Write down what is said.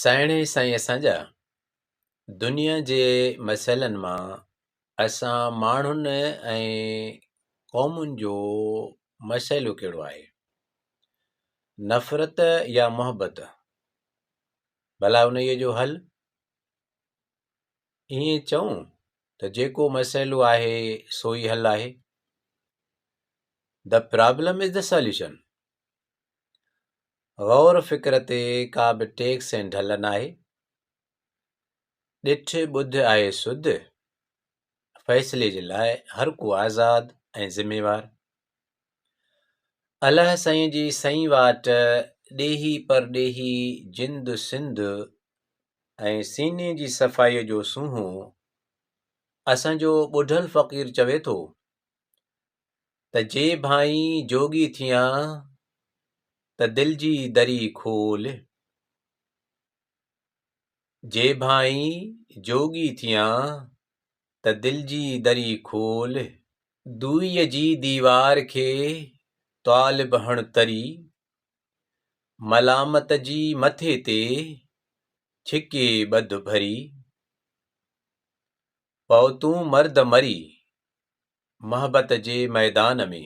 سهڻي سائين اسان جا، دنيا جي مسئلن مان اسان ماڻهن ۽ قومن جو مسئلو ڪهڙو آهي؟ نفرت يا محبت؟ ڀلا انهيء جو حل؟ ائين چئون ته جيڪو مسئلو آهي سو ئي حل آهي. The problem is the solution. غور فڪر تي ڪا به ٽيڪس ۽ ڍل ناهي. ڏٺ ٻڌ آهي سڌ. فيصلي جي لاء هر ڪو آزاد ۽ ذميوار. الهه سائين جي سئين واٽ، ڏيهي پرڏيهي، جند سنڌ ۽ سيني جي صفائيء جو سونهون اسان جو ٻڍل فقير چوي ٿو ته جي ڀانئين جوڳي ٿيان ته دل جي دري کول، جي ڀانئين جوڳي ٿيان ته دل جي دري کول. دوئيء جي ديوار کي طالب هڻ تري، ملامت جي مٿي تي ڇڪي ٻڌ ڀري. پئو تون مرد مري، محبت جي ميدان ۾.